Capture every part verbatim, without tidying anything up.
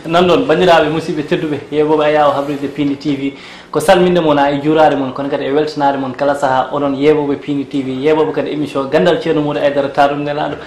Nan ɗon, banndiraaɓe, musidɓe tedduɓe, yeeɓooɓe Ayaawo Habride Piindi T V, ko salminde mon, haa e juuraade mon, kono kadi e weltanaade mon kala sahaa, onon yeeɓooɓe Piindi T V, yeeɓooɓe kadi émission Ganndal Ceerno Moodi Aydara, taanum nelaaɗo.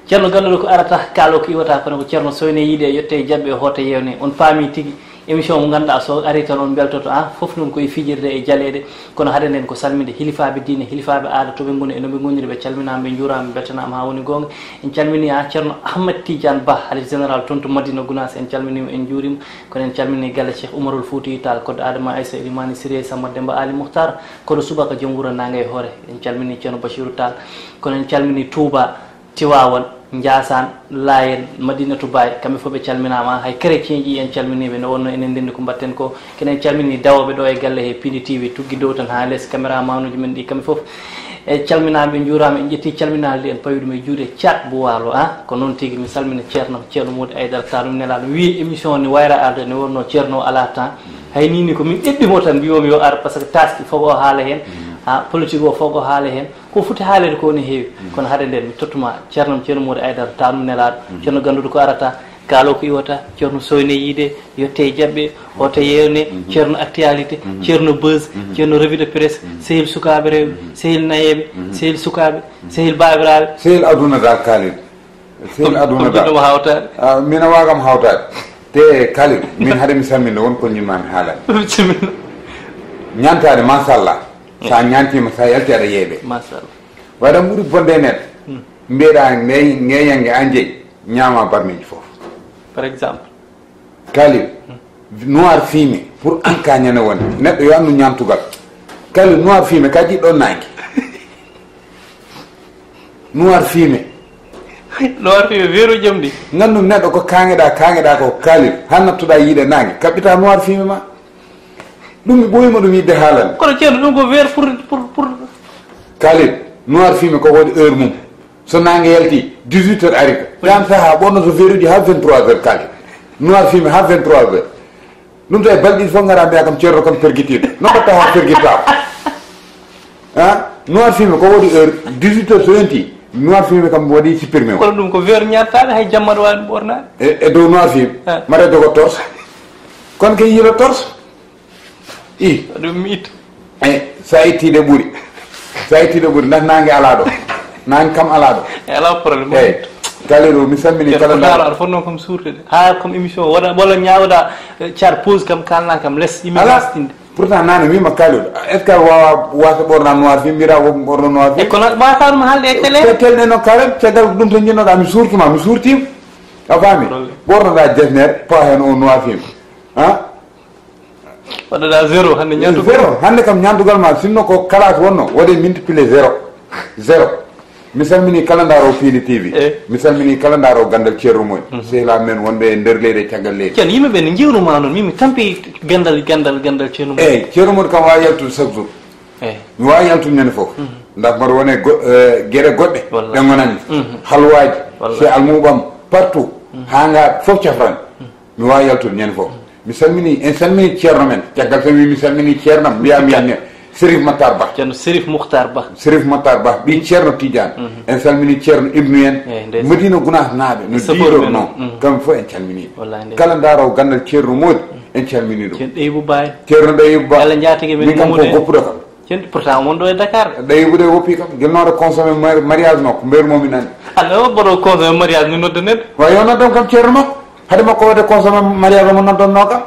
Ceerno ganduɗo ko arata, kaalo ko iwata, kono ko ceerno soyne yiide, yette e jaɓɓe, hoota yewne. On paami tigi, émission mo ngannduɗaa, so ari tan on mbeltoto, ah, fof noon ko e fijirde e jaleeɗe. Kono hade nden ko salminde hilifaaɓe diine, hilifaaɓe aada, to ɓe ngoni e no ɓe ngoniri, ɓe calminaama, ɓe njuuraama, ɓe mbeltanaama haa woni goonga. En calminii, ah, Ceerno Ahmad Tidiane Bah, Halif Général toon to Madina Gunaas, en calminii mo, en njuuriima. Kono en calminii galle Cheikh Oumarul Foutiyou Tall, koɗo Adama Aissa Elimani Siré, Samba Demba Ali Mouhtar, koɗo subaka joom wuro Nanga e Hoore. En calminii Ceerno Bachirou Tall. Kono en calminii Touba, Tiwaawan, Njaasaan, Laayeen, Madinatu Baay, kamɓe fof ɓe calminaama. Hay chrétien ji en calminiiɓe, nde wonnoo enen ndenndi ko mbaɗten ko. Kenen calminii dawooɓe ɗo e galle he Piindi T V, tuggi dow tan haa les, caméra manuuji men ɗi kamɓe fof. E calminaama, ɓe njuuraama, en ƴettii calminaali ɗi, en pawi ɗum e juuɗe Caat bu Waalo, ah, ko noon tigi. Mi salmina ceerno, Ceerno Moodi Aydara, taanum nelaaɗo. Wii émission o ne wayra arde, nde wonnoo ceerno o alaa temps. Hay nii ni ko min ƴeɓɓi mo tan, mbiiwomi yo ar, parce que taaski fof o haala heen, ah, politique o fof o haala heen. Ko foti haaleede ko ne heewi, kono hade nden mi tottuma ceerno am, Ceerno Moodi Aydara, taanum nelaaɗo, ceerno ganduɗo ko arata, kaalo ko iwata, ceerno soyne yiide, yette e jaɓɓe, hoota yewne, ceerno actualité, ceerno buzz, ceerno revue de presse, sehil sukaaɓe rewɓe, sehil nayeeɓe, sehil sukaaɓe, sehil baabiraaɓe. Sehil aduna dal kaalid. Sehil aduna dal. Ɗum hawtaade. Ah, mina waagam hawtaade. Te kaalid, min hade mi salminde won ko ñimmaami haalande. Bisimilla. Ñaantaade, machallah. Sa ñaantiima, sa yalti aɗa yeeɓe. Machallah. Waɗa ɓuri bonde e neɗɗo. Mbiyeɗa ngeeñange an jeyi, ñaama barmeeji fof. Par exemple. Kaalid, noir fumé, pour an ka ñande wonde. Neɗɗo yo anndu ñaantugal. Kaalid, noir fumé, ka jiɗɗo naange. Noir fumé. Noir fumé, weeru jom ɗi. Nganndu neɗɗo ko kaŋeɗa, kaŋeɗa ko kaalid. Haa nattuɗa yiide naange, kaɓɓita noir fumé ma. Ɗum mi ɓooyima ɗum yiɗde haalande. Kono ceerno, ɗum ko weer pour, pour, pour. Kaalid, noir fumé ko waɗi heure mum. So naange yalti, dix-huit heures arita. Ɗan sahaa ɓornoto veeruji haa vingt-trois heures kaalid. Noir fumé haa vingt-trois heures. Ɗum tawi balɗe ɗiɗi fof ngara mbiya kam ceerno kam pergitiiɗo. No mbaɗta haa pergittaako? Ah, noir fumé ko waɗi heure dix-huit heures so yonti, noir fumé kam waɗi supprimé o. Kono ɗum ko weer ñattaade, hay jamma ɗo waawi ɗum ɓornaade. E, e dow noir fumé, ah, mbaɗa jogo torse. Kono ke yiila torse. I. Ɗum mi itta. E, sa itti ɗe ɓuri. Sa itti ɗe ɓuri, ndax naange alaa ɗo. Naange kam alaa ɗo. E, alaa problème. Eyi. Kaalid, mi salmini kala ndaaro. Aɗa fotnoo kam suurtude. Haa kam émission o waɗa, walla ñaawda, eh, car pause kam, kaalna kam les. Yimɓe alaa. Wastinde. Pourtant, naane wiima Kaalid, est-ce que a waawa wasa ɓorna noir fumé, mbiɗa ko ɓorno noir fumé? E kono wasa ɗum haalde e télé? Te télé no Kaalid, caggal ɗum to njiɗnoɗa, mi suurtuma, mi suurtima. A faami? Problème. Ɓornoɗa jesner, pawa heen o noir fumé. Ha? Waɗaɗa zéro hannde ñaantu. Zéro. Hannde kam ñaantugal ma, sinno ko classe wonno, waɗe multiplier zéro. Zéro. Mi salmini kala ndaaro Piindi T V. Eh. Mi salmini kala ndaaro ganndal Ceerno Moodi. Mhm. Sehilaaɓe men wonɓe e nder leydi e caggal leydi. Ceerno, yimɓe ɓe ne njiwru ma noon, min mi tampi ganndal, ganndal, ganndal Ceerno Moodi. Eyi, Ceerno Moodi kam waawi yaltude chaque jour. Eyi. Mi waawi yaltude ñande fof. Mhm. Ndax mbaɗa wone go-, eh, geɗe goɗɗe. Wallaahi. Ɗe ngonanmi. Mhm. Halwaaji, wallaahi, si almuuɓam, partout. Mhm. Haa ngaa fof cafran. Mhm. Mi waawi yaltude ñande fof. Mi salmini, en salmini ceerno men. Caggal so mi, mi salmini ceerno am, mbiya mi ne Serif Matar Ba. Ceerno Serif Mukhtar Ba. Serif Matar Ba, ɓii Ceerno Tidiane. Mhm. En salmini Ceerno Ibnu en. Eyi, ndeysaan. Madina Gunaas naaɓe, no diiɗo men noon. Mhm. Kamɓe fof en calmini. Wallaahi, ndeysaan. Kala ndaaro ganndal Ceerno Moodi, en calmini ɗum. Ceerno Ɗeyibu Baay. Ceerno Ɗeyibu Ba. Yalla njaatigi men. Min kam ko goppuɗo kam. Ceerno, pourtant won ɗo e Dakar. Ɗeyibu de woppi kam. Gel noon aɗa consommé mar-, mariage makko, mberu mo min anndi. Alla o mboɗo consommé mariage, mi nodda neɗɗo. Wa yo noddam kam ceerno makko. Hade makko waɗde consommé mariage omo noddannoo kam.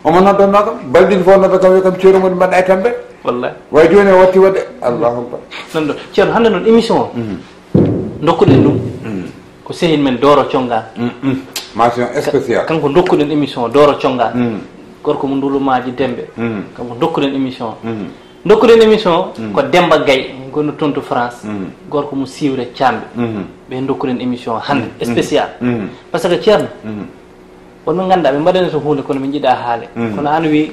Omo noddannoo kam. Balɗe ɗiɗi fof nodda kam, wiya kam ceerno Moodi mbaɗɗa e tambe. Wallaahi. Way jooni o watti waɗde. Allahu akbar. Noon ɗo. Ceerno, hannde noon émission o. Mhm. Ndokkuɗen ɗum. Mhm. Ko sehil men Dooro Conngaan. Mhm. Mention spéciale. Kanko ndokkuɗen émission o, Dooro Conngaan. Mhm. Gorko mo Ndulumaaji Dembe. Mhm. Kanko ndokkuɗen émission o. Mhm. Ndokkuɗen émission o, mhm, ko Demba Gaye, gonɗo toon to France. Mhm. Gorko mo Siwre Caambe. Mhm. Ɓe ndokkuɗen émission o hannde, mhm, spécial. Mhm. Par ce que ceerno, mhm, won ɓe ngannduɗaa, ɓe mbaɗanata huunde, kono ɓe njiɗaa haale. Mm. Kono aan wi,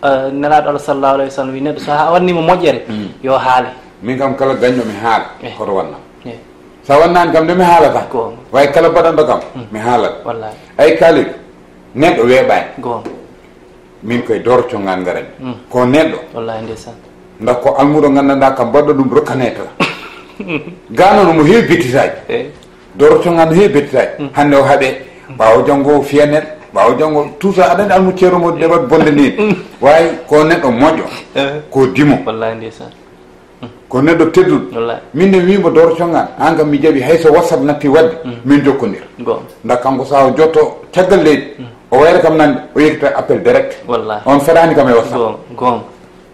eh, Nelaaɗo Allah sallallahu alayhi wa sallam wi, neɗɗo so a wannimo moƴƴere, mm, yo haale. Min kam kala gañɗo mi haala, eh, hoto wannam. Eh. Sa wannaani kam de mi haalata. Goonga. Way kala baɗanɗo kam, mm, mi haalat. Wallaahi. Ay Kaalid, neɗɗo weeɓaani. Goonga. Min koye Dooro Conngaan ngarani. Mm. Ko neɗɗo. Wallaahi ndeysaan. Ndax ko almuudo nganndanɗaa kam mbaɗɗo ɗum reconnaître. Gano no mo heewi bettisaaji. Eh. Dooro Conngaan no heewi bettisaaji. Mm. Hannde o haɓe, ɓaawo janngo o fiya neɗɗo, Ɓaawo janngo, tout ça, aɗa anndi almucceero mo deɓat bonde ni. Waay, ko neɗɗo moƴƴo, eh, ko dimo. Wallahi ndeysaan. Ko neɗɗo tedduɗo. Wallahi. Min de wiimo Dooro Congaan, aan kam mi jaɓi, hay so WhatsApp natti waɗde, mm, min jokkondir. Goonga. Nda kanko, so o jotto caggal leydi, mm, o wayra kam nande, o yekkita appel direct. Wallahi. On feɗaani kam e WhatsApp. Goonga, goonga.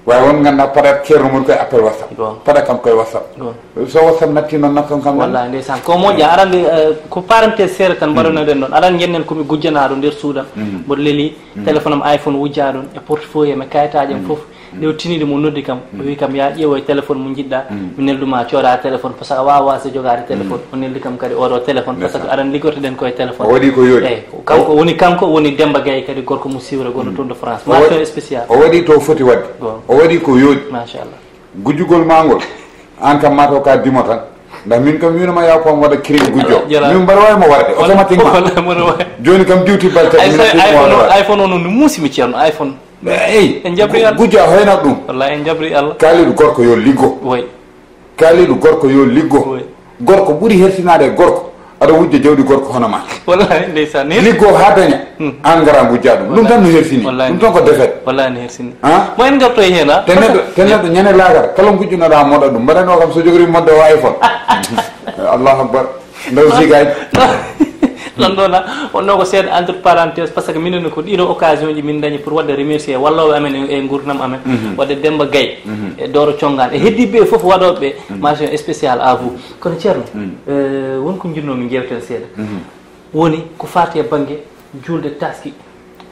Wawi won ganduɗa paɗat ceerno mum koye appel WhatsApp. Goonga. Paɗa kam koye WhatsApp. Goonga. So WhatsApp natti noon, natton kam nande. Wallahi ndeysaan. Ko moƴƴa, aɗa anndi, eh, ko parenthèse seeɗa tan mbaɗonoɗen ɗon. Aɗa anndi ñanden ko mi gujjanaaɗo nder suudam. Mm. Mboɗo leli, mm, téléphone am iPhone wujjaa ɗon, e portefeuille am, e kayitaaji am, mm, fof. Nde o tiniɗo mo, noddi kam, o wi kam, "Yaa ƴeewoy téléphone mo njiɗɗa, mm, mi neldu ma cooda téléphone, par ce que a waawaa so jogaade téléphone." Mm. O neldi kam kadi oɗo téléphone, par ce que, ndeysaan, aɗa anndi liggotoɗen koye téléphone. O waɗi ko yooɗi. Eyi, ko kanko woni, kanko woni Demba Gaye kadi, gorko mo siwre, gonɗo, mm, toon de France. O waɗi, mention spéciale. O waɗi to foti waɗde. Goonga. O waɗi ko yooɗi. Machallah. Gujjugol ma ngol, aan kam mataw ka dimo tan. Ndax min kam wiino ma yaw ko mi waɗa crédit gujjo. Jara. Min mbaɗa wawi mo warde, automatiquement. Wala, wala, wala. Jooni kam diwti balte. Ay, mi natti mo iPhone wala o, warde. iPhone o noon no muusi mi ceerno, iPhone. Eyi, en jabri gu-, Allah. Gujjo a hoynat ɗum. Wallahi en jabri Allah. Kaalidu gorko yo liggo. Woy. Kaalidu gorko yo liggo. Woy. Gorko ɓuri hersinaade e gorko. Aɗa wujja jawdi gorko hono ma. Wallahi ndeysaan. Liggo haa daña. Hmm. Aan ngara ngujja ɗum. Ɗum tan no hersini. Wallahi. Ɗum tan ko defet. Wallahi no hersini. Ah? Mo en ngartoy heen, ah? Te neɗɗo, te neɗɗo ñande laakara, kala ngujjunoɗa moɗa ɗum. Mbaɗanoo kam so jogori moɗde o iPhone. Allahu Akbar. Ndaw sigaji. Ɗon ɗon, ah, wonno ko seeɗa entre parenthèse, par ce que minen ko ɗiɗo occasion ji min dañi pour waɗde remercier wallooɓe amen e, e nguurndam amen. Mhm. Waɗde Demba Gaye, mhm, e Dooro Congaan, e heddiiɓe ɓe fof waɗooɓe ɓe, mhm, mention spéciale à vous. Kono Ceerno, mhm, eh, won ko njiɗnoo mi njeewten seeɗa. Mhm. Woni ko faati e bannge juulde taaski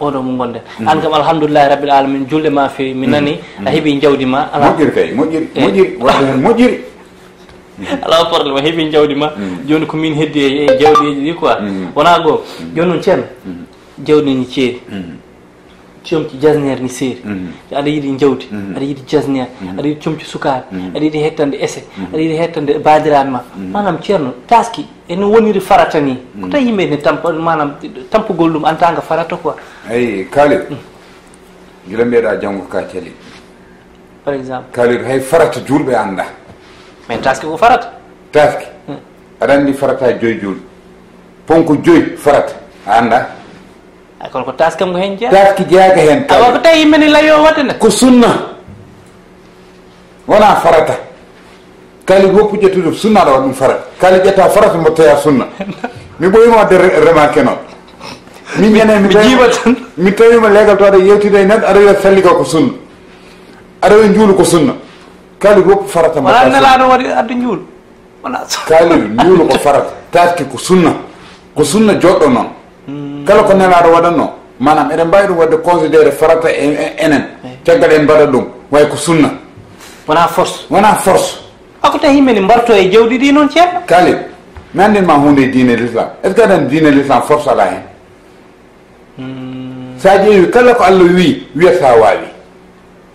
oɗo mo ngonɗen. Mhm. Aan kam, alhamdulillahi rabbil alamin, juulde ma feewi, mi, mhm, nani a, mhm, heɓi jawdi ma, alaa. Moƴƴiri kay, moƴƴiri, eh, moƴƴiri, waɗde heen moƴƴiri. Alaa problème, a heɓi jawdi ma. Mhm. Jooni ko min heddi e, e jawɗeeji ɗi quoi. Mhm. Wonaa goo. Mhm. Jooni noon Ceerno, mhm, jawdi ne ceeri. Mhm. Comci jasneer ne seeri. Mhm. Aɗa yiɗi jawdi, mhm, aɗa yiɗi jasneer, mhm, aɗa yiɗi comci sukaaɓe, mhm, aɗa yiɗi hettande ese, mhm, aɗa yiɗi hettande baadiraaɓe ma. Mhm. Maanaam, Ceerno, taaski ene woniri farata ni. Ko, mhm, tawi yimɓe ne tampa, maanaam, tampugol ɗum en tant que farata quoi. Eyi, Khalil. Mhm. Gila mbiyeɗa janngo ka cali. Par exemple. Khalil, hay farata juulɓe annda. Mais taaski ko farata. Taaski. Hmm. Aɗa anndi farata joyi juulɓe. Ponko joyi farata. A annda? A, kono ko taaski kam ko heen jeyaa. Taaski jeyaaka heen, awa, Khalil. Ko tawi yimɓe ne layo waɗde ne? Ko sunna. Wona farata. Khalil, woppu ƴettude sunna aɗa waɗa ɗum farata. Khalil, ƴetta farata mbo teya sunna. Mi ɓooyima waɗde re-, remarqué noon. Min ñande mi, mi tawi, jiiba tan. Mi tawima leegal to aɗa yewtida e neɗɗo, aɗa wiya salli ka ko sunna. Aɗa wiya njuulu ko sunna. Khalil, woppu farata mbo teya sunna. Wala nelaaɗo waɗi addu njuulu. Wala. Khalil, njuulu ko farata. Taaski ko sunna. Ko sunna joɗɗo noon. Mm. Kala ko nelaaɗo waɗatno, maanaam eɗen mbaawi ɗum waɗde considéré farata e, e, enen. Eh. Caggal en mbaɗa ɗum, way ko sunna. Wona force. Wona force. A, ko tawi yimɓe ne mbarto e jawdi ɗi noon, Ceerno? Khalil, mi anndin ma huunde e diine l'islam. Est-ce que aɗa anndi diine l'islam force alaa heen? Hmm. Sa ƴeewi kala ko Allah wi, wiya sa waawi.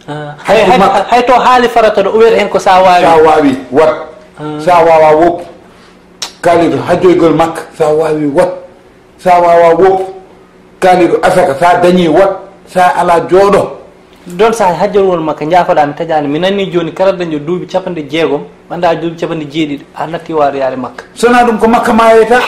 Ah, hay, hay ko hay, Makka. Hay to haali farata ɗo, o wiyata heen ko sa waawi. Sa waawi, wat. Ah. Sa waawa, woppu. Khalil, hajjoygol Makka, sa waawi, wat. Sa waawa, woppu. Khalil, asaka, sa dañi, wat. Sa ala, jooɗo. Ɗon sahaa hajjorwol Makka, njaafoɗaa mi tajaani. Mi nanii jooni kala dañɗo duuɓi capanɗe jeegom, anndaa duuɓi capanɗe jeeɗiɗi, a natti waawi yaade Makka. So wonaa ɗum ko Makka maayata.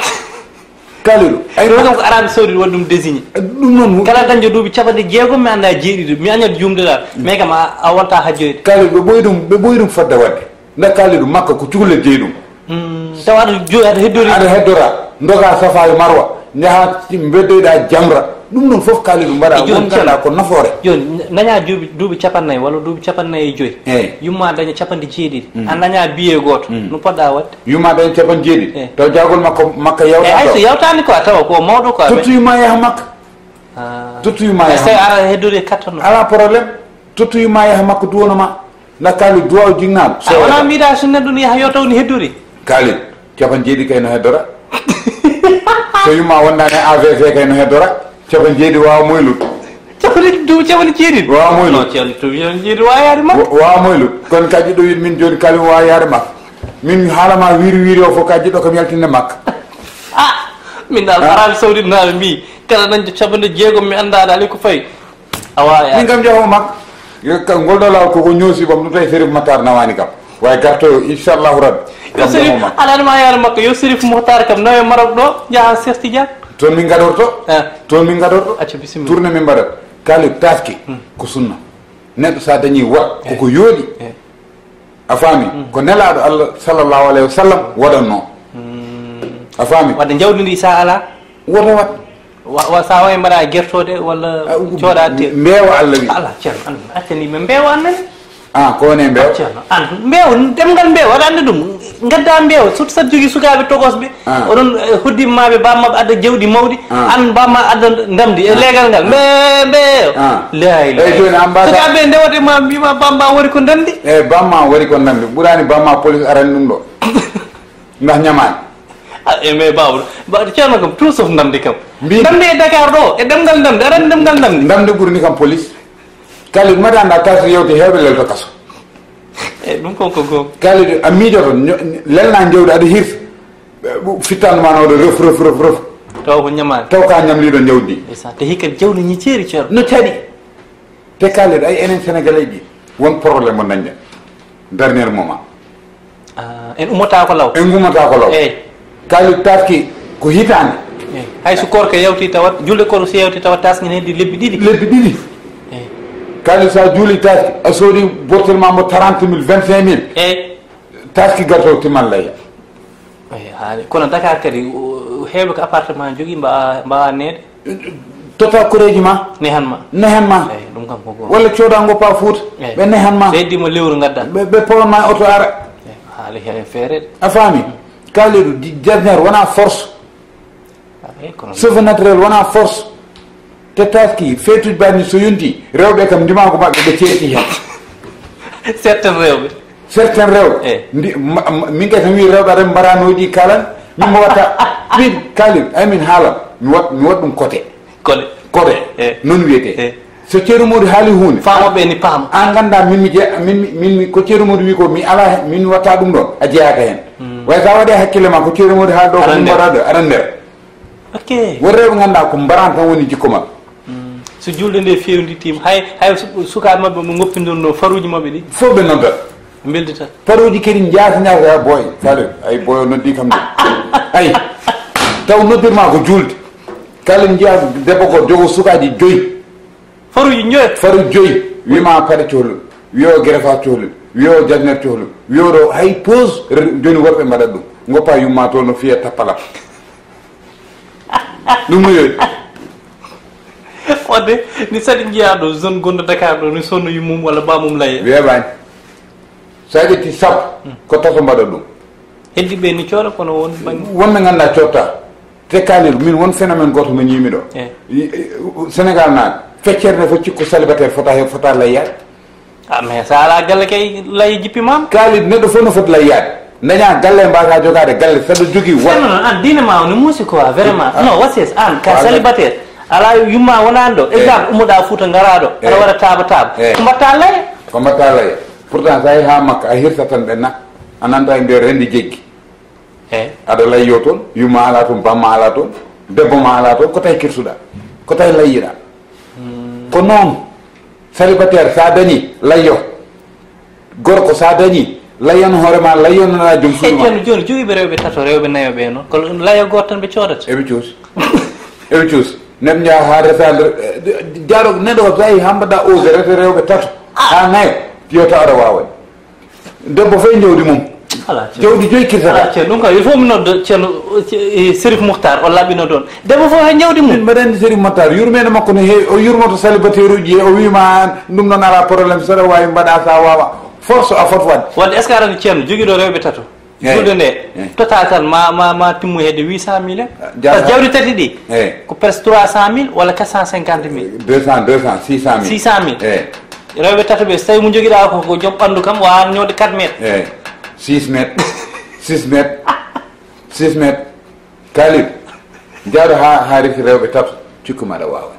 Kalilu. Ay, ɗum kam ko Arabie Saoudite waɗi ɗum désigné. Ɗum noon. Kala dañɗo duuɓi capanɗe jeegom, mi anndaa jeeɗiɗi. Mi añat juumde ɗaa. Mm. Mais kam a, a wontaa hajjoyde. Kalilu, ɓe ɓooyi ɗum, ɓe ɓooyi ɗum fodde waɗde. Nde Kalilu, Makka ko cukalel jeyi ɗum. Mm, tawa aɗa jo-, aɗa heddori. Aɗa heddora, ndoga Safa e Marwa, njaha mbeddoyɗa Jamra. Ɗum ɗon fof Kalilu mbaɗa. E jooni, won ganduɗa ko nafoore. Jooni, daña duuɓi, duuɓi capannayyi walla duuɓi capannayyi e joyi. Eyi. Yumma daña capanɗe jeeɗiɗi. Mm. A daña billet gooto. Mm. No poɗɗa waɗde? Yumma daña capanɗe jeeɗiɗi. Eyi. Taw jaagol makko, Makka yawta. Eyi, hay so yawtaani ko a tawa ko mawɗo ko a. Tottu yumma yaha Makka. Ah. Tottu yumma yaha Makka. Ara heddori e kattan o. Ala problème. Tottu yumma yaha Makka duwono ma. Na Kalilu duwaw jinnaɗo. A wona mbiɗa so neɗɗo ni yaha yo taw ni heddori. Kalilu, capanɗe jeeɗiɗi kay no heddora. So yumma wondaani A V C kay no heddora. Capanɗe jeeɗiɗi wawa moylude. Capanɗe jeeɗiɗi, duuɓi capanɗe jeeɗiɗi. Wawa moylude. Non, Ceerno, duuɓi capanɗe jeeɗiɗi wawa yaade Makka. Wa-, wawa moylude. Kono ka jiɗɗo wiide min jooni Kalilu wawa yaade Makka. Min haala ma wiiri wiiri o fof ka jiɗɗo kam yaltinde Makka. Ah, min dal Arabie Saoudite naaɓe mbi, kala dañɗo capanɗe jeegom mi anndaa dal ko fayi. A wawa yaade. Min kam jaafowo Makka. Yo ka-, ngol ɗo laawol koko ñoosi bam ɗum tawi Serif Matar nawaani kam. Way gartoyo, inchallahu rabbi. Yo kam Serif, jaafowo Makka. Aɗa ma yaade Makka, yo Serif Matar kam nawe Maroc ɗo, njaha Cheikh Tidiane. Toon min ngadorto. Ah. Toon min ngadorto. Acca, bisimilla. Tourné min mbaɗat. Kaalid, taaski ko sunna. Neɗɗo so a dañii waɗ koko yooɗi. Eh. A faami? Ko Nelaaɗo Allah sallallahu alayhi wa sallam waɗannoo. A faami? Wadde jawdi ndi sa alaa? Woto waɗ. Wa, wa, sa wawi mbaɗa gertooɗe walla cooɗa te. Mbeewa Allah wi. Ala, ceerno, an accani men mbeewa an nani. Ah, ko woni e mbeewa? Ceerno, an mbeewa, ɗemngal mbeewa, aɗa anndi ɗum. Ngadda mbeewa, surtout saɗa jogii sukaaɓe tokosɓe. Ah. Oɗon, eh, hoddima maɓe, bammaɓe adda jawdi mawɗi. Ah. An bamma adda ndamdi e leegal ngal. Mbe-, mbeewa. Ah. Laa ilaaha. Eyi, jooni an mbaasa. Sukaaɓe ndewata ma, mbima bamma waɗi ko ndamdi. Eyi, bamma waɗi ko ndamdi. Ɓuraani bamma police arani ɗum ɗo. Ndax ñamaani. Ah, e mais Babou, ba, ceerno kam, tout sauf ndamdi kam. Mbi- Ndamdi e Dakar ɗo, e ɗemngal ndamdi, aɗa anndi ɗemngal ndamdi? Ndamdi ɓurni kam police. Kaalid, mbaɗa annda, taaski yawti heewɓe lelto kaso. E, ɗum kon ko goonga. Kaalid, a miijoto, ño-, lelna jawdi, aɗa hirsa. Ɓe, ɓu-, fittandu ma no waɗa ref, ref, ref, ref. Taw ko ñamaani. Taw ka ñamliiɗo jawdi. Ndeysaan, te hikka jawdi ñiceeri, ceerno. No caɗi. Te Kaalid, ay, enen Sénégalais ji, won problème mo dañɗen. Dernier moment. Ah, en ummata ko law. En ummata ko law. Eyi. Kaalid, taaski ko hitaande. Eyi. Hay so koorka yawti tawat, julde koorka so yawti tawat, taaski ne heddi lebbi ɗiɗi. Lebbi ɗiɗi. Eyi. Kaalid, so a juuli taaski, a soodi bortel ma mbo trente mille, vingt-cinq mille. Eyi. Taaski garto timman layya. Eyi, haali. Kono Dakar kadi, o, o, heewɓe ko appartement jogii, mbawa, mbawa neede. Tota koreeji ma. Nehan ma. Nehan ma. Eyi, ɗum kam ko goonga. Walla cooda ngoppa Fuuta. Eyi. Ɓe nehan ma. So heddii mo lewru ngadda. Ɓe, ɓe pawan ma oto ara. Eyi, haali heen feere. A faami? Kaalidu, di-, jasner wona force. Ah, eyi, kono. Cheveux naturel wona force. Te taaski, feetuuji mbaɗni so yonti, rewɓe kam ndimaagu maɓɓe ɓe ceeɗti heen. Certains rewɓe. Certains rewɓe. Eh. Ndi, ma, ma, min kay so mi wii rewɓe aɗa mbaranooji kalan, min mo watta, min Kaalid, ay min haalan, mi wat, mi wat ɗum kote. Koɗe. Koɗe. Eh. Noon wiyetee. Eh. So Ceerno Mody haali huunde. Faamooɓe ni paama. An nganndaa min mi je-, min mi, min mi, ko Ceerno Mody wi ko mi alaa, min mi watta ɗum ɗoon, a jeyaaka heen. Mm. Way so a waɗi hakkille ma ko Ceerno Mody haali ɗo ko ɗum mbaɗa ɗo, aɗa nder. Ok. Won rewɓe nganndaa ko mbaran tan woni jikko maɓɓe. Mm. So julde nde fewnditima, hay, hay su-, sukaaɓe maɓɓe mo ngoppindirno faruuji maɓɓe ɗi. Fof ɓe noddat. Ɓe mbelditat. Faruuji kadi njaasa, njaasa, ya boy. Kaalid, ay boy o noddi kam de. Ay. Taw noddirma ko julde. Kaalid njiya debbo ko jogo sukaaji joyi. Faruuji joyi? Faruuji joyi. Wima paɗe cohlu. Wiyo gerefa cohlu. Wiyo jasner cohlu. Wiyo ɗo hay pause, re-, joni worɓe mbaɗat ɗum. Ngoppa yumma to no fiya tappala. Ɗum no yoyi. Wadde, ni saɗi njiya ɗo, zone gonɗo Dakar ɗo, ni sonno yummum walla bamum laye. Weeɓani. So a ƴetti sappo, ko tato mbaɗa ɗum. Heddi ɓe ni cooda, kono won bangge. Wonɓe ngannda cotta. Te Kaalid, min won phénomène gooto mo ñiimi ɗo. Eh. I, i, Sénégal naaɓe, feccere nde fof cikku célibataire fota he, fota layyaade. Ah, mais so alaa galle kay, layi jippi ma. Kaalid, neɗɗo fof no foti layyaade. Daña galle, mbasa jogaade galle, saɗa jogii won. Non, non, an diine ma o no muusi quoi, vraiment. Ah. Non, wasies, an, ka célibataire. Alaa yumma wonaani ɗo. Eh. Exemple, ummoɗa Fuuta ngara ɗo. Aɗa waɗa taaba taaba. Eh. Ko mbatta laye? Ko mbatta laye? Pourtant, so a yehi haa Makka, a hirsa tan ɓe na, a nanta e nder renndi jeggi. Eh. Aɗa layyo toon, yumma alaa toon, bamma alaa toon, debbo ma alaa toon, ko tawi kirsuɗa, ko tawi layyiɗa. Hmm. Ko noon, célibataire, so a dañi, layyo. Gorko, so a dañi, layyon hoore ma, layyon nana joom suudu ma. E ceerno, jooni, jogiiɓe rewɓe tato, rewɓe nayo ɓe noon, ko layo gooto tan ɓe coodata? Eɓe coosi. Eɓe coosi. Neɗɗo njaha haa resa, eh, jaaro neɗɗo o tawi hamba da ose rete rewɓe tato. Ah. Haa nayo, yo taw aɗa waawa. Debbo fof e jawdi mum. Ala, ceerno. Jawdi joyi kirtata. Ala, ceerno, ɗum kam, il faut mi nodda ceerno, eh, Serif Mouhtar, o laɓɓino ɗoon. Debbo fof e jawdi mum. Min mbaɗa anndi Serif Mouhtar, yurmeende makko ne heewi, o yurmoto célibataire uji, o wiima ɗum noon alaa problème, saɗa waawi mbaɗa, sa waawa. Force a foti waɗde. Wadde, est-ce que aɗa anndi ceerno, jogiiɗo rewɓe tato? Eyi. Julde nde, eyi, total tan ma, ma, ma timmu hedde huit cent mille. Ah, par ce que jawdi tati ɗi, eyi, ko presque trois cent mille walla quatre cent cinquante mille. Deux cents, deux cents, six cent mille. Six cent mille. Eyi. Rewɓe tato ɓe, so tawi mo jogiɗa ko, ko joom ɓanndu kam, wawan ñoowde quatre mètres. Eyi. Six mètres. Six mètres. Six mètres. Kaalid, jaaɗo haa, haa resi rewɓe tato, cikku ma aɗa waawa.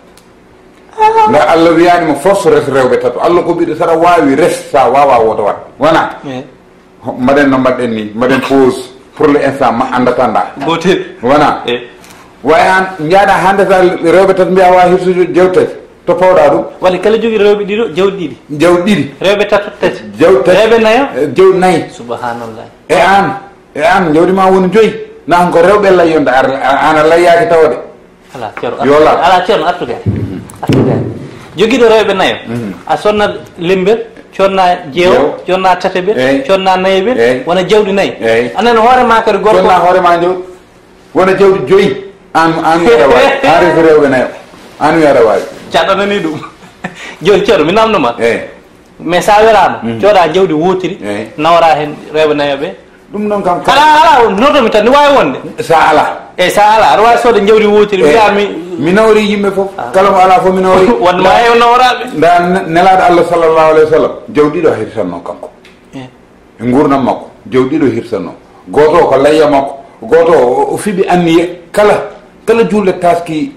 Nda Allah wiyaani mo force res rewɓe tato. Allah ko ɓiɗo saɗa waawi res, sa waawa woto wat. Wona? Eyi. Ho-, mbaɗen no mbaɗɗen ni, mbaɗen pause. Pour le instant, ma anndataa nda. Gootel. Wona? Eyi. Way an, njaaɗa hannde sa rewɓe tato mbiya wa hirsude jawdi tati. To pawɗa ɗum? Walla kala jogii rewɓe ɗiɗo, jawdi ɗiɗi. Jawdi ɗiɗi. Rewɓe tato, tati. Jawdi tati. Rewɓe nayo? Eh, jawdi nayi. Subhanallah. E an, e an, jawdi ma woni joyi. Nan ko rewɓe layyonde, ar-, a-, an a layyaaki tawde. Ala ceerno. Yo laaɓ. Ala ceerno, artu gay. Artu gay. Jogiiɗo rewɓe nayo. Mhm. A sonna lembel, conna jeewo, Jeewo. Conna tataɓel, Eey. Conna nayaɓel, Eey. Wona jawdi nayi. Eey. Anen hoore ma kadi gorko. Sonna hoore ma jawdi. Wona jawdi joyi. An, an wiya aɗa waawi. An resi rewɓe nayo. An wiya aɗa waawi. Caɗɗo nani ɗum. Jooni ceerno, mi namno ma. Eey. Mais sa weraama, Mm. Cooda jawdi wootiri, Eey. Nawora heen rewɓe nayo ɓe. Ɗum noon kam, ala, ala, notomi tan, ne waawi wonde. Sa ala. Eyi, sa ala, aɗa waawi soode jawdi wootiri, Eey. Mbiya mi. Mi nawori yimɓe fof. Ah. Kala mo ala fof mi nawori. Wonde ma heew naworaaɓe. Nda ne-, nelaaɗo Allah sallallahu alayhi wa sallam, jawdi ɗiɗo hirsanno kanko. Eey. E nguurndam makko, jawdi ɗiɗo hirsanno. Gooto o ko layya makko, gooto o, o fiɓi anniye kala, kala juulde taski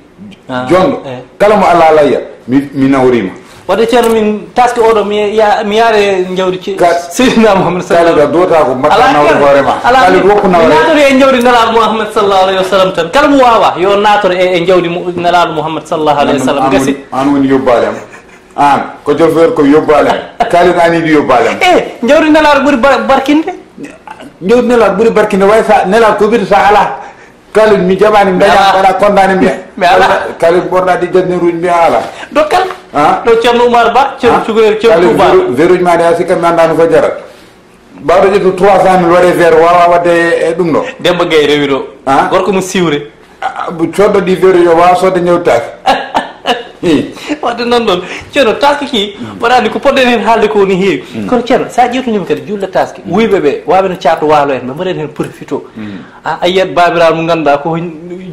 Ah, jondo. Eey. Kala mo ala layya, mi, mi naworiima. Wadde ceerno, min taski oɗo, mi ya-, mi yaare jawdi ce-, Ka-, Seydina Muhammad sallallahu Kala ɗo duwata ko mbaɗa Ala nawde ceerno. Hoore ma. Ala Kala mi, woppu mi nawre. Naatore e jawdi Nelaaɗo Muhammad sallallahu alayhi wa sallam tan. Kala mo waawa, yo naatore e, e jawdi mu-, Nelaaɗo Muhammad sallallahu alayhi wa sallam. An woni, Gasi. An woni yobbaale am. An, ko jofeer ko yobbaale am. Kaalid an yiɗi yobbaale am. Eh, jawdi Nelaaɗo ɓuri bar-, barkinde. Jawdi Nelaaɗo ɓuri barkinde, way sa Nelaaɗo ko wiyde sa ala. Kaalid mi jaɓani, mi daña, ala. Mbaɗa kondaani, mbiya. Mi ala. Kaalid ɓorna ɗi jasneruuji, mbiya ala. Dokkal. Ah? Ɗo Ceerno Oumar Ba, Ceerno Ah? Cukalel, Ceerno Kaalid Touba. Zéro, zéroji ma ɗe a sikka mi anndaano ko jarat. Mbawɗo ƴettu trois cent mille waɗe vert, wawa waɗde e ɗum ɗo. Demba Gaye rewi ɗo. Ah? Gorko mo siwre. Ah, ah, bu-, coddo ɗi vert yo wawa sodde ñaw taaki. Hi. Wadde noon ɗon. Ceerno, taski ki, Mm. mbaɗa anndi ko poɗɗen heen haalde ko woni heewi. Mm. Kono Ceerno, sa ƴeewtaniima kadi juulde taski, Mm. wuyɓe ɓe, waɓe no caarto waalo en, ɓe mbaɗen heen profito. Mm. A, a yiyat baabiraaɗo mo ngannduɗaa ko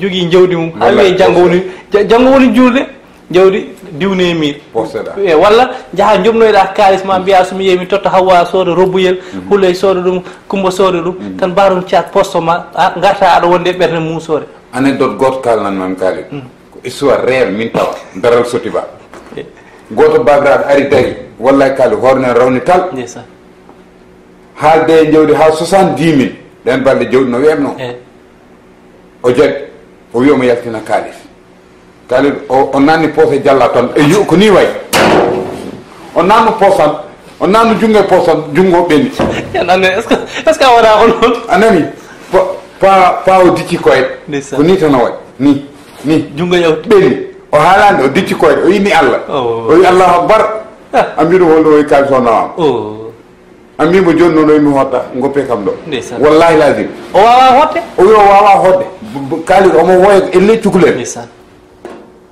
jogii jawdi mum, haa Wallaay, wiye janngo woni, ja-, janngo woni juulde, jawdi diwne e miir. Poste ɗa. E, walla njaha jomnoyɗa kaalis ma, mbiya so mi yehi mi totta Hawwa sooda robbuyel, Mm. Huley sooda ɗum, Kumba sooda ɗum, Mm. tan mbaɗon caat poste ma, a, ngarta aɗa wonde e ɓernde muusoore. Anecdote gooto kaalnan man kaali. Mm. Ko histoire réel min tawa, daral Sotiba. Eh. Gooto baabiraaɗo ari dari, wallahi kaali hoore nen rawni tal. Ndeysaan. Haalde e jawdi haa soixante-dix mille, ɗen balɗe jawdi no weeɓno. Eh. O jaɓi, o wi omo yaltina kaalis. Kaalid o, o nanni poose jalla tan. E yu-, ko ni wayi. O nanno poosam, o nanno junngo e poosam, junngo ɓenni. Yan ande, est-ce que, est-ce que a waɗa on on? A nani? Pa, pa, pa o dicci koyɗe. Ndeysaan. Ko ni tan o waɗi. Ni, ni. Junngo yawti. Ɓenni. O haalande, o dicci koyɗe, o inni Allah. Oh. O wi Allahu Akbar. Ah. A mbiɗo holɗo o wi kaalis o nawama. Oh. A mbi mo jooni noon o wi mi hotta, goppe kam ɗo. Ndeysaan. Wallahi lazim. O wawa hotte? O wi o wawa hotte. B-, b-, Kaalid omo woya elle cukalel. Ndeysaan.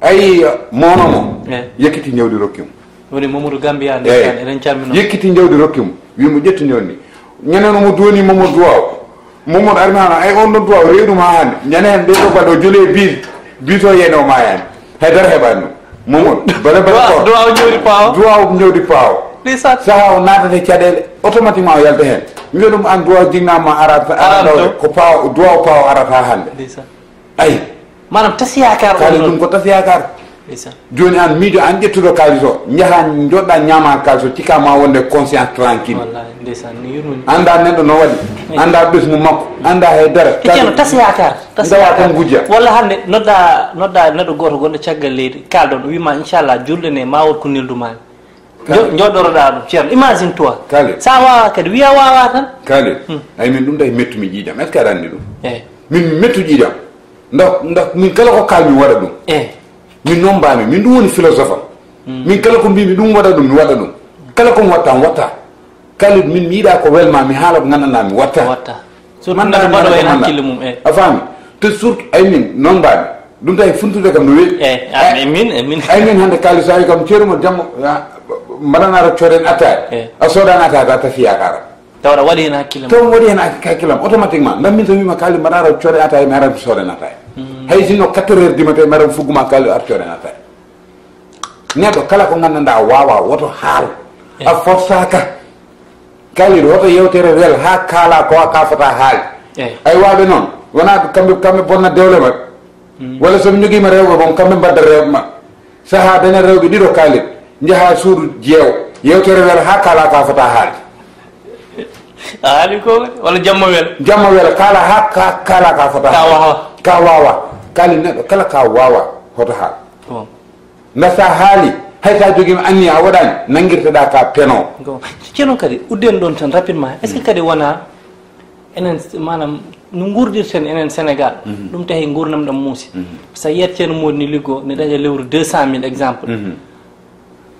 Ayi, mono mo. Eh. Yekkiti ñawdi rokki mo. Woni Mamadou Gambia, Eh. Ndeysaan, eɗen calmina. Yekkiti jawdi rokki mo. Wi mo ƴettu jawdi ndi. Ñande no mo duwani Mamadou Duwaw. Mamadou armi hano, ay on ɗon Duwaw rewi ɗum ha hande. Ñande hen ɗo balɗe o joli e biis. Biis o yene o mayani. Haydara heɓani ɗum. Mamadou, bale bale Duwaw, ko. Duwaw jawdi pawo. Duwaw jawdi pawo. Ndeysaan. Saha o naatata e caɗele, automatiquement o yalta hen. Wiya ɗum an Duwaw jinnama arata, Arata arata to. Ko pawo, Duwaw pawo arata hande. Ndeysaan. Ayi. Maanaam tas yaakaar Kaalis on ɗum ɗon. Ko tas yaakaar. Ndeysaan. Jooni aan miijo aan ƴettuɗo kaalis o, njahaa njoɗɗaa ñaamaa kaalis o, cikkaa ma wonde conscience tranquille. Wallaahi, ndeysaan, no yurmini. Anndaa neɗɗo no waɗi, Eyi. Anndaa ɓesngu makko, anndaa hay dara. E ceerno, tas yaakaar, tas Ndawa yaakaar. Tan ngujja. Walla hannde noddaa, noddaa neɗɗo gooto gonɗo caggal leydi, kaalɗon, o wiima inchallah julde nde ma won ko neldu maa. Kaalid. Jo-, joɗɗoroɗaa ɗum, ceerno, imagine toi. Kaalid. Sa waawaa kadi, wiya waawaa tan. Kaalid, Hmm. Ay min ɗum tawi mettu mi ƴiiƴam. Est-ce que aɗa anndi ɗum? Eyi. Min mettu ƴiiƴam. Ndax, ndax min kala ko kaalmi waɗa ɗum. Eh. Min noon mbaami, min ɗum woni philosophe am. Mm. Min kala ko mbiimi ɗum waɗa ɗum, mi waɗa ɗum. Kala ko mi watta, mi watta. Kaalid min mi yiɗa ko welma, mi haala ko nganndanɗaa mi watta. Watta. Surtout Mannda neɗɗo mi mbaɗo waɗa hen ko mannda. Hakkille mum, eh. A faami? Te surtout ay min noon mbaami. Ɗum tawi funtude kam no weeɓi. Eh, a, Ay, min, eh, min. Ay min hannde Kaalid so ari kam ceeru mo jamma, ah, mbaɗana rokcoren attaaya. Eh. A soodani attaaya ta tafi yaakaara. Tawa aɗa waɗi heen hakkille ma. Taw mi waɗi heen hak-, hakkillam automatiquement. Ndax min so wiima Kaalid mbaɗa raw coore ataaya, mi aran mi soodana ataaya. Mm. Hay sinno quatre heures du matin, mi aran fugguma Kaalid ar coore ataaya. Neɗɗo kala ko nganndanɗaa a waawaa, woto haal. Eh. A forsaaka. Kaalid, woto yewtere wel haa kaala ko a ka fota haali. Eh. Ay waaɓe noon, wonaa kamɓe, kamɓe bonna dewle maɓɓe. Mm. Walla so ɓe njogiima rewɓe boom, kamɓe mbadda rewɓe maɓɓe. Sahaa daña rewɓe ɗiɗo Kaalid, njaha suudu jeewo. Yewtere wela haa kaala ka fota haalde. A haali ko wala jamma wela? Jamma wela, kaala haa ka, kaala ka fota Ka haalde. Waawa. Ka waawa. Kaalid neɗɗo kala ka waawa hoto haal. Bon. Nda sa haali, hay sa jogiima anniya a waɗaani, nanngirteɗaa ka peno. Bon. Ceerno kadi, udden ɗon tan rapidement. Est-ce que Mm. kadi wona enen, maanaam, No nguurdirten enen Sénégal, ɗum tahi nguurndam ɗam muusi. So a yiyat Ceerno Moodi ni liggo, ne daña lewru deux cent mille exemple.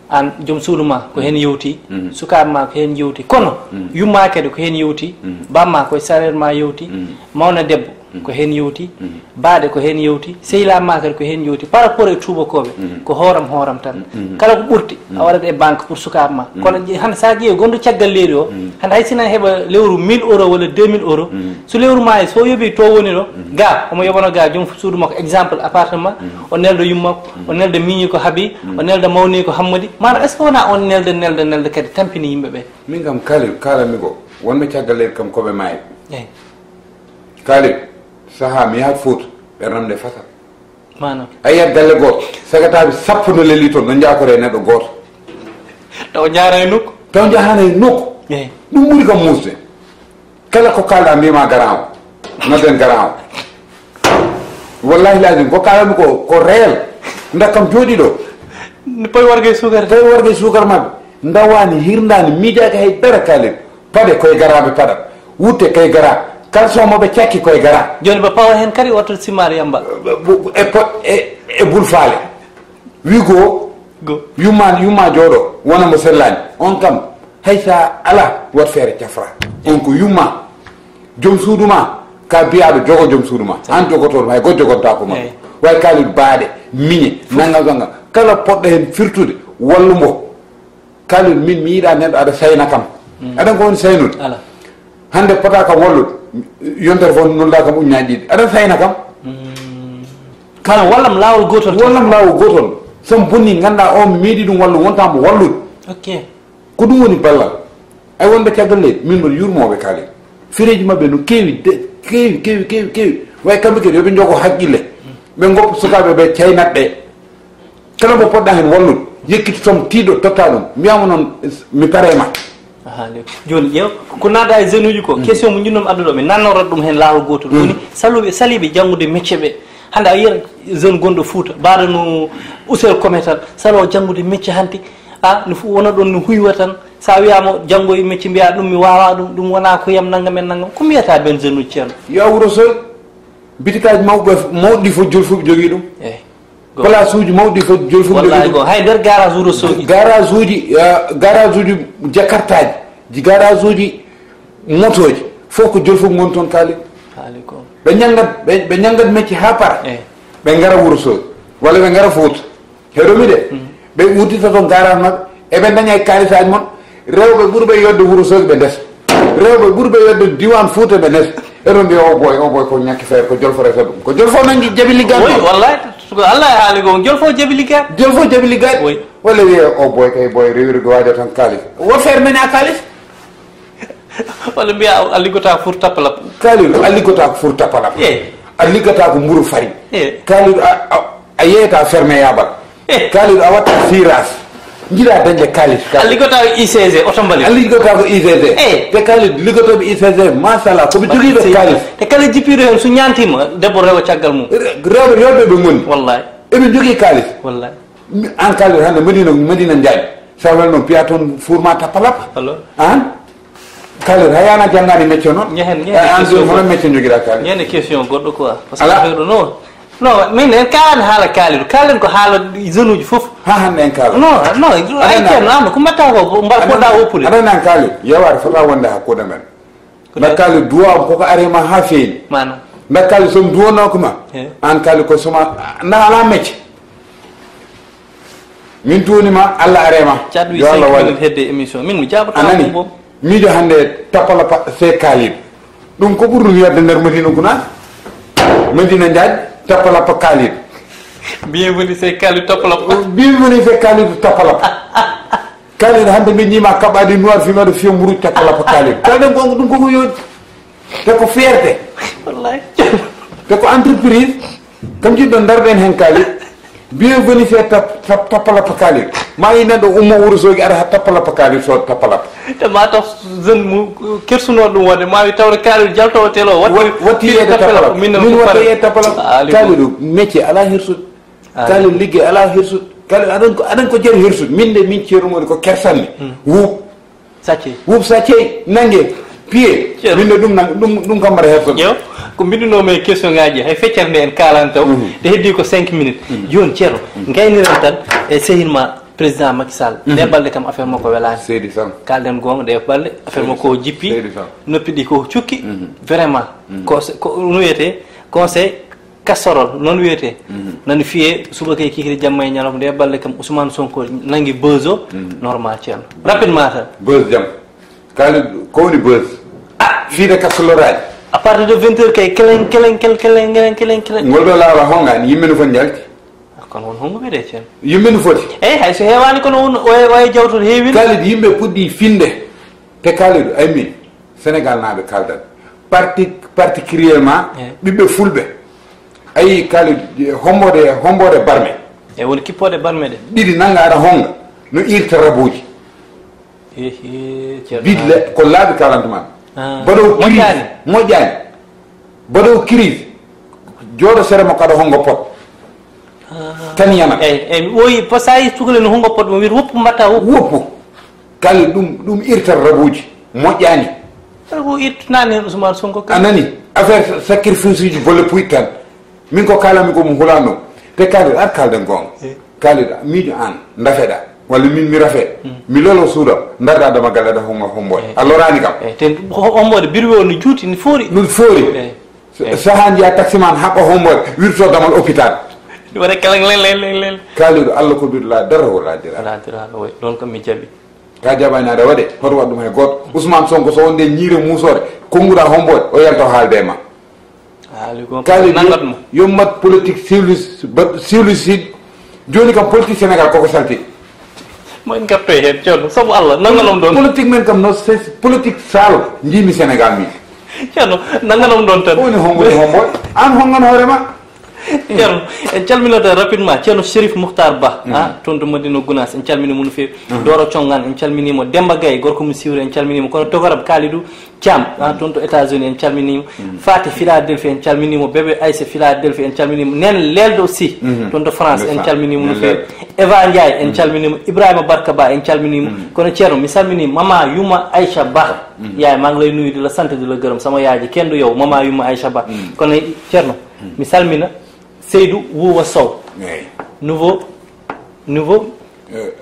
Aan joom suudu ma ko heen yewti, sukaaɓe ma ko heen yewti, kono yumma kadi ko heen yewti, bamma ko e sareet ma yewti, mawna debbo ko heen yewti, baaɗe ko heen yewti, sehilaaɓe ma kadi ko heen yewti, par rapport e tuubakooɓe, ko hooram hooram tan. Kala ko ɓurti, a waɗat e banque pour sukaaɓe ma. Kono ƴe-, hannde so a ƴeewi gonɗo caggal leydi o, hannde hay sinno heɓa lewru mille euro walla deux mille euro, so lewru maayi, so yoɓi to woni ɗo, ga, omo yoɓano ga joom suudu makko, exemple, appartement, o nelda yumma makko, o nelda miñi ko Habi, o nelda mawni ko Hammadi. Maanaam, est-ce que wona on nelda, nelda, nelda kadi tampini yimɓe ɓe? Min kam, Kalidou, kaalanmi ko, wonɓe caggal leydi kam ko ɓe maayi. Eyi. Kalidou, sahaa mi yahat Fuuta, ɓe namde fasa. Maanaam? A yiyat galle gooto, sagataaɓe sappo no lelii toon, no njaakore e neɗɗo gooto. Taw njaara e nokku? Taw njaara e nokku. Eyi. Ɗum ɓuri kam muusde. Kala ko kaalɗa, mbiyma garaawo. Nodden garaawo. Wallahi lazim, ko kaalanmi ko, ko réel. Nda kam jooɗi ɗo. Ni payi warga e suukar. Payi warga e suukar maɓɓe. Ndawani, hirndani, miijaaki hay dara, Kalidou. Paɗe koye garaaɓe paɗat. Wutte koye gara. Caleçon mo ɓe cakki koye gara. Jooni ɓe pawa heen kadi oto simaari yamba. E po-, e, e bul faale. Wi goo, Go. Yumma, yumma jooɗo, wona mo sellaani. On kam, hay sa ala, wat feere cafra. On ko yumma. Joom suudu ma, ka biyaaɗo jogo joom suudu ma. An jogoto ɗum, hay goto jogontaako ma. Eyi. Way Kalidou baaɗe, miñe, nanga nanga. Kala poɗɗo heen firtude, wallu mbo. Kalidou, min mi yiɗa neɗɗo aɗa sayna kam. Aɗa ko woni saynude? Ala. Hannde pota kam wallude, yontere fof nulda kam uññaaji ɗiɗi. Aɗa sayna kam? Kala wallam laawol gootol tan. Wallam laawol gootol. So mi bonni, ngannda o mi meeɗi ɗum wallu, wonta mo wallude. Ok. Ko ɗum woni ballal. Ay wonɓe caggal leydi, min mboɗo yurmooɓe Kalidou. Fereeji maɓɓe no keewi, de, keewi, keewi, keewi, keewi. Way kamɓe kadi, yo ɓe njogo haqqille. Ɓe ngoppa sukaaɓe ɓe, caynat ɓe. Kala mo poɗɗa heen wallude, yekkiti somme tiiɗo, totta ɗum. Mbiyamo noon, mi pare ma. Aha, nde. Jooni, ƴeew, ko naata e jeune uji ko, question mo njiɗnoo mi addude o, mi nannorat ɗum heen laawol gootol. Woni, saluɓe, saliiɓe janngude métier ɓe. Hannde a yiyat jeune gonɗo Fuuta, mbaɗa no Ousel Kome tan, salo janngude métier hanti, a, no fu-, wona ɗon no huywa tan. So a wiyaama janngoy métier, mbiya ɗum mi waawaa ɗum, ɗum wonaa ko yam nangam e nangam. Ko mbiyata ɓeen jeune uji, Ceerno? Yo a Wuro Sogi. Bitikaaji mawɓe, mawɗi fof, Jolfuɓe jogii ɗum. Eyi. Go. Place uji mawɗi fof, Jolfuɓe jogii ɗum. Go. Hay nder garage Wuro Sogi. Garage uji, eh, garage uji Jakartaaji, ji garage uji motooji, fof ko Jolfuɓe ngoni toon, Kalidou. Kalidou ko. Ɓe ñanngat, ɓe, ɓe ñanngat mecce haa para. Eyi. Ɓe ngara Wuro Sogi, walla ɓe ngara Fuuta. Heɗomi de. Ɓe uddita toon garage maɓɓe, eɓe daña e kaalisaaji mon. Rewɓe ɓurɓe yodde Wuro Sogi ɓe ndesa. Rewɓe ɓurɓe yodde diwan Fuuta ɓe ndesa. Eɗon mbiya, "O boy, o boy ko ñakki feere, ko Jolfo resa ɗum." Ko Jolfo nangi jabi liggal. Wi, wallahi, ko Allah e haali ko, Jolfo jabi liggal. Jolfo jabi liggal. Wi. Walla wiye, "O boy kay boy rewiri ko waajo tan kaalis." Wo feere men a kaalis? Walla mbiya, "A liggota fur tappalap." Kalidou, a liggota ko fur tappalap. Eyi. A liggota ko mburu farine. Eyi. Kalidou, a, a, a yeeyata ferme yaabal. Eyi. Kalidou, a watta siras. Njiɗa dañde kaalis. A liggota ko I C G, oto mbalit. A liggota ko I C G. Eyi. Te Kalidou, liggotooɓe I C G, machallah, ko ɓe jogiiɓe kaalis. Te kala jippiiɗo heen, so ñaantiima, debbo rewa caggal mum. Re-, rewɓe yooɓe ɓe ngoni. Wallahi. Eɓe njogii kaalis. Wallahi. Mi, an Kalidou hannde Madina, Madina Ndiaye. Sa wel noon piya toon fuur ma tappa lappa. Allo. An? Kalidou, hay an a janngaani métier noon. Ñehen, ñehen. Eh, an question jooni hono goɗɗo. Métier njogiɗa Kalidou? Ñehen question goɗɗo quoi. Parce que ala. Affaire ɗo non. Non, min en kaani haala Kalidou. Kaalen ko haala jeune uji fof. Ha hannde en kaala. Non, non, ay aɗa ceerno, an ko mbatta ko, mbar poɗɗa woppude. Aɗa nan Kalidou, yewaade fota wonde hakkunde men. Nda Kalidou, duwa am koko are ma ha feeñi. Maanaam. Nda Kalidou, somi duwanoo ko ma. Eh. An Kalidou ko soma, na ala mecce. Min duwani ma, Allah are ma. Caɗ wi cinq minutes hedde émission. Min mi jaabata. A nani? Miijo hannde tappalappa se Kalidou. Ɗum ko ɓurɗum yodde nder Madina Gounass. Madina Ndiaye, tappalappa Kalidou. Bienvenue se Kalidou tappalappa. Bienvenue se Kalidou tappalappa. Kalidou, hannde min ñiima kaɓɓaade noir fii meɗo fiya mburuuji tappalappa Kalidou. Kalidou, ko ɗum koko yooɗi. Te ko fierté. Wallahi. Te ko entreprise. Kam jiɗɗo ndarɗen heen Kalidou. Bienvenue se tap-, tap-, tappalappa Kalidou. Ma yi neɗɗo ummo Wuro Sogi ara ha tappalappa Kalidou so tappalappa. Te ma taw jeune mu kersuno ɗum wonde ma wi tawde Kalidou jaltowo telo watti. Wat-, watti yeede tappalappa. Min watti yeede tappalappa. Kalidou métier ala hirsude. Kalidou ligge ala hirsude. Kalidou aɗan ko, aɗan ko jeeri hirsude. Min de min ceerno moni ko kersanmi. Wuup. Sacce. Wuup sacce, nannge. Piye. Ceerno. Min de ɗum nan-, ɗum, ɗum kam mbaɗa hertoɗo. Yo, ko mbindunomi e question ngaji, hay feccere nde en kaalani taw, Mhm. nde heddi ko cinq minutes. Mhm. Joni, Ceerno, Mhm. ngayniren tan e sehil ma président Macky Sall. Mhm. Nde balɗe kam affaire makko welani. Seydi Sall. Kalden gonga, nde balɗe affaire Seydi makko o Sall. Jippi. Seydi Sall. Noppi ɗi ko cukki. Mhm. Vraiment. Mhm. Ko se-, ko no wiyete conseil casserole, noon wiyete. Mhm. Nani fiye, subaka e kikiri, jamma e ñalawma, nde balɗe kam Ousmane Sonko nangi buzz o, Mhm. normal, Ceerno. Rapidement tan. Buzz jam. Kalidou, ko woni buzz? Ah! Fiide kasoloraaji. À partir de vingt heures kay, kelen, kelen, kelen, kelen, kelen, kelen, kelen. Ngol ɗo laawol a hongaani, yimɓe no foti njalti. Ah, kono won hongo wiyde, Ceerno? Yimɓe no foti. Eyi, hay so heewaani, kono won, o, o e jawtude heewino. Kalidou, yimɓe puɗɗi finde. Te Kalidou, ay min, Sénégal naaɓe kaldan. Parti-, particulièrement, Eyi. ɓiɓɓe fulɓe. Ayi, Kalidou, homboɗe, homboɗe barme. E woni kippoɗe barme ɗe. Ɗiɗi nanga aɗa honga, no irta rabuuji. He, he, Ceerno. Bidle, ko laabi kalantuma. Ah, Mbaɗo crise, moƴƴaani. Moƴƴaani. Mbaɗo crise. Jooɗo sere makko aɗa hongo pot. Ah. Tan yana. Eyi, eyi, mi ɓooyi, po-, sa yi cukalel no hongo pot mo, wiyata woppu mbatta woppu. Woppu. Kala ɗum, ɗum irta rabuuji. Moƴƴaani. Rabu irtanaani heen Ousmane Sonko kay. A nani? Affaire sa-, sacrifice uji bolle puyɗi tan. Min ko kaalami ko mo hulaano. Te Kalidou, ar kalden goonga. Eh. Kalidou, miijo aan, ndafeɗa. Walla min mi rafe. Mm. Mi lolo suuɗa, ndarɗa dama galle ɗa honga homboy. Eh. A loraani kam. Eh, te ho-, homboyde birwe o no juuti, no foori. No foori. Eh. Eh. Sahaa njiya taximan haɓɓa homboy, wirto damal hôpital. Waɗa kala lel, lel, lel, lel. Kalidou, Allah ko duɗla, dara wala dira. Wala dira, oui. Ɗon kam mi jaɓi. Ka jaɓani aɗa waɗe, hoto waɗ ɗum hay gooto. Ousmane Sonko, so wonde ñiire muusoore, konnguɗa homboy, o yalta o haalde e ma. Haali ko Kalidou, nangat mo. Yo mbat politique civilis-, ba-, civiliside. Jooni kam politique Sénégal koko salti. Mo en ngartoy heen, Ceerno, sabu Allah, nanganom ɗon. Politique men kam no, c'est politique sale, njiimi Sénégal min. Ceerno, nanganom ɗon tan. Ko woni hongude homboy? Aan hongan hoore ma. Ceerno, en calminat rapidement Ceerno Chérif Mouhtar Ba, Mhm. ah, toon to Madina Gounass, en calmini mo no feewi. Mhm. Doro Congan, en calmini mo. Demba Gaye, gorko mo Siwre, en calmini mo. Kono Togarab Kalidou Thiam, ah, toon to États-Unis, en calmini mo. Mhm. Fati Philadelphie, en calmini mo. Bébé Aïssa Philadelphie, en calmini mo. Nen Leldo Sy, Mhm. toon to France, en Ndeysaan. calmini mo no Nen feewi. Leldo. Eva Ndiaye, en Mhm. calmini mo. Ibrahima Barka Ba, en calmini mo. Mhm. Kono Ceerno, mi salmini Mama Yuma Aïcha Ba. Mhm. Yaay, maa ngi lay nuyu, di la sant, di la gërëm, sama yaay ji, kenn du yow, Mama Yuma Aïcha Ba. Mhm. Kono Ceerno, Mhm. mi salmina Seydou Wouwa Sow. Eyi. Nouveau, nouveau Eh,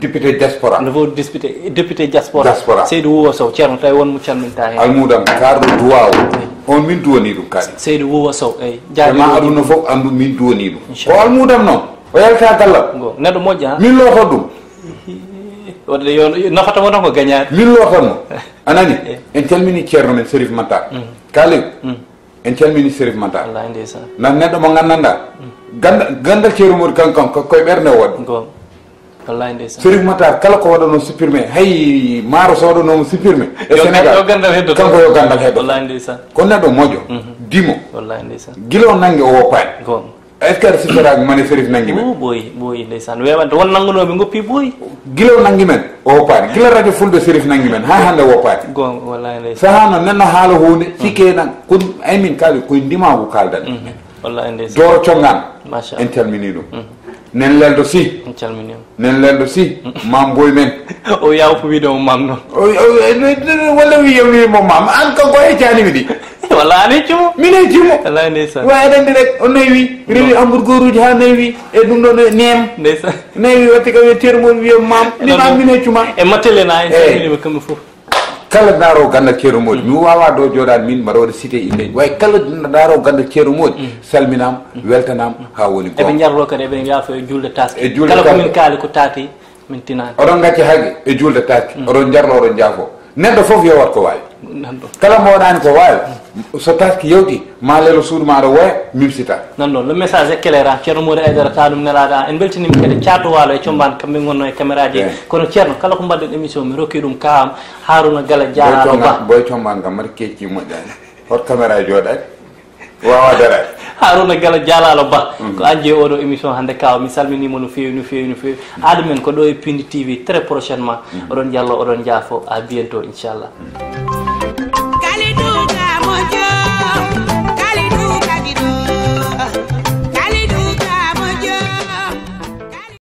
député diaspora. Nouveau député, député diaspora. Diaspora. Seydou Wouwa Sow, Ceerno, tawi won mo calminta heen. Almudam, kaarɗo duwaaw. Eyi. On min duwani ɗum kadi. Seydou Wouwa Sow, eyi. Te ma jaajëf. Aduna fof anndu min duwani ɗum. Inchallah. Ko almudam noon. O yalta gallam. Ngo, neɗɗo moƴƴo, ha? Min lootan ɗum. Wadde yo, yo nafata mo tan ko gañaade. Min lootan mo. A nani? Eyi. En calmini Ceerno men Serif Matar. Mm. Kaalel. Mm. En calmini Serif Matar. Wallahi ndeysaan. Nan neɗɗo mo nganndanɗaa. Mm. Ganda-, gandal Ceerno Mody kan, kan, ko, koye ɓernde o waɗi. Ngo. Wallahi ndeysaan. Serif Matar, kala ko waɗanoo supprimé, hay maaro so waɗanooma supprimé e Yo Sénégal, yo gandal heddo kanko tan. Yo gandal heddo. Wallahi ndeysaan. Ko neɗɗo moƴƴo, Mhm. dimo. Wallahi ndeysaan. Gila o nangi o woppaani. Ngo. Est-ce que aɗa siftoraaki mane Serif nangi men? O ɓooyi, ɓooyi ndeysaan. Weeɓande won nanngunooɓe ngoppi ɓooyi. Gila o nangi men, o woppaani. Gila radio Fulɓe Serif nangi men, haa hannde o woppaani. Ngo, wallahi ndeysaan. Sahaa no nenno haala huunde, Mhm. sikke nan, ko ɗum, ay min kaali, koye ndimaagu kaaldan. Mhm. Wallahi ndeysaan. Dooro Congaan, Machallah. En calminii ɗum. Mhm. Nen Leldo Sy. En calminii mo. Nen Leldo Sy, Mhm. Maam Boy men. O yaw ko wiide mo Maam noon. O, o, o, walla wi yewni mo Maam. Aan kanko e caani mi ɗi. Walla aan e cumo. Min e cumo. Wallahi ndeysaan. Wa eɗen ɗi rek, o nawi, rewi Ɗum. hamburgeruuji haa nawi, e ɗum ɗoon e neem. Ndeysaan. Nawi watti kam e termol wiya Maam. Ɗi Ɗum. Maam min e cuma. E matele na en Eyi. calminii ɓe kamɓe fof. Kala ndaaroo gandal Ceerno Mody, mi waawaa ɗo jooɗaade min mbaɗa waɗa cité innde. Way kala ndaaroo gandal Ceerno Mody, salminaama, weltanaama, haa woni Eɓe goonga. Njarloo kadi, eɓe yaafo e juulde taaske. E juulde Kala ko taaske. Min kaali ko taati, min tinaani. Oɗon ngacca haqqe e juulde taaske, oɗon njarloo, oɗon njaafoo. Neɗɗo fof yowat ko waawi. Nan ɗo. Kala mo waɗaani ko waawi, so taaske yawti, ma lelo suudu ma aɗa woya, mimsita. Nan ɗo, le message est clair, ah. Ceerno Mody Aidara, tawa ɗum nelaaɗo, ah. En mbeltiniima kadi Caarɗo Waalo e Combaan, kamɓe ngonno e caméra ji. Eyi. Kono Ceerno, kala ko mbaɗɗen émission, mi rokki ɗum ka am. Harouna Gala jaaraama Ba. Boy Combaan kam mbaɗa kecci moƴƴaani. Hot caméra jooɗaani? Waawaa daraade. Harouna Gala jaaraama Ba. Mhm. Ko an jeyi oɗo émission hannde ka am. Mi salminiima no feewi, no feewi, no feewi. Aada men ko ɗo e Pindi T V. Très prochainement. Mhm. Oɗon njallo, oɗon njaafo. À bientôt, inchallah. Mhm.